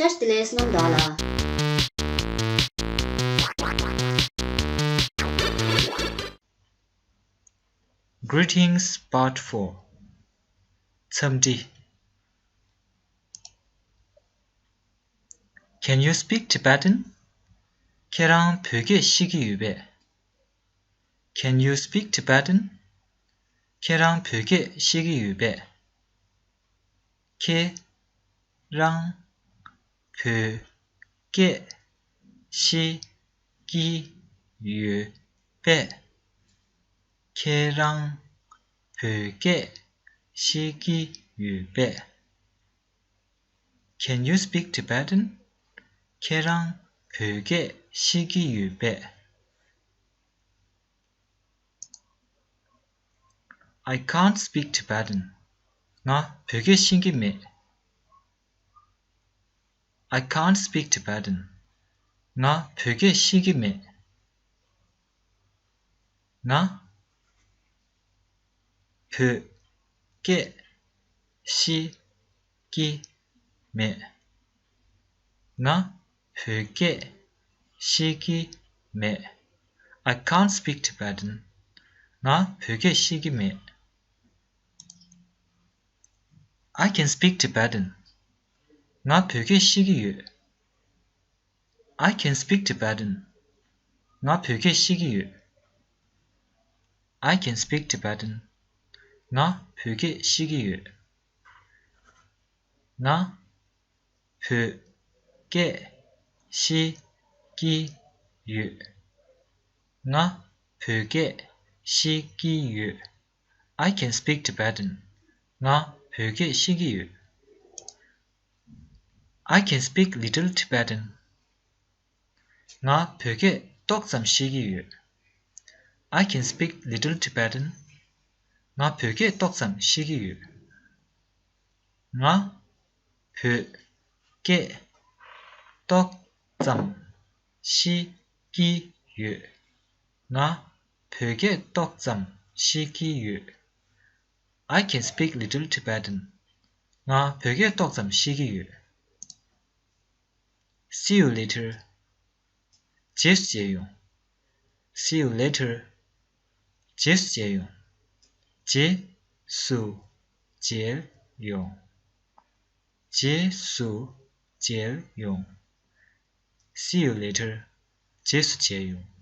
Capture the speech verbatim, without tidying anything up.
བཀྲ་ཤིས་བདེ་ལེགས་སྨོན་ལམ་ལ། Greetings Part four. འཚམས་འདྲི། Can you speak Tibetan? ཁྱེད་རང་བོད་སྐད་ཤེས་ཀྱི་ཡོད་པས། Can you speak Tibetan? ཁྱེད་རང་བོད་སྐད་ཤེས་ཀྱི་ཡོད་པས། ཁྱེད་རང་བོད་སྐད་ཤེས་ཀྱི་ཡོད་པས། ཁྱེད་རང་བོད་སྐད་ཤེས་ཀྱི་ཡོད་པས། Can you speak Tibetan? ཁྱེད་རང་བོད་སྐད་ཤེས་ཀྱི་ཡོད་པས། I can't speak Tibetan. ང་བོད་སྐད་ཤེས་ཀྱི་མེད། I can't speak Tibetan. ང་བོད་སྐད་ཤེས་ཀྱི་མེད། ང་བོད་སྐད་ཤེས་ཀྱི་མེད། ང་བོད་སྐད་ཤེས་ཀྱི་མེད། I can't speak Tibetan. ང་བོད་སྐད་ཤེས་ཀྱི་མེད། I can speak Tibetan. ང་བོད་སྐད་ཤེས་ཀྱི་ཡོད། I can speak Tibetan. ང་བོད་སྐད་ཤེས་ཀྱི་ཡོད། I can speak Tibetan. ང་བོད་སྐད་ཤེས་ཀྱི་ཡོད། ང་བོད་སྐད་ཤེས་ཀྱི་ཡོད། ང་བོད་སྐད་ཤེས་ཀྱི་ཡོད། I can speak Tibetan. ང་བོད་སྐད་ཤེས་ཀྱི་ཡོད། I can speak little Tibetan. ང་བོད་སྐད་ཏོག་ཙམ་ཤེས་ཀྱི་ཡོད། I can speak little Tibetan. ང་བོད་སྐད་ཏོག་ཙམ་ཤེས་ཀྱི་ཡོད། ང་བོད་སྐད་ཏོག་ཙམ་ཤེས་ཀྱི་ཡོད། ང་བོད་སྐད་ཏོག་ཙམ་ཤེས་ཀྱི་ཡོད། I can speak little Tibetan. ང་བོད་སྐད་ཏོག་ཙམ་ཤེས་ཀྱི་ཡོད། See you later. རྗེས་སུ་མཇལ་ཡོང་། See you later. རྗེས་སུ་མཇལ་ཡོང་། རྗེས་སུ་མཇལ་ཡོང་། རྗེས་སུ་མཇལ་ཡོང་། See you later. རྗེས་སུ་མཇལ་ཡོང་།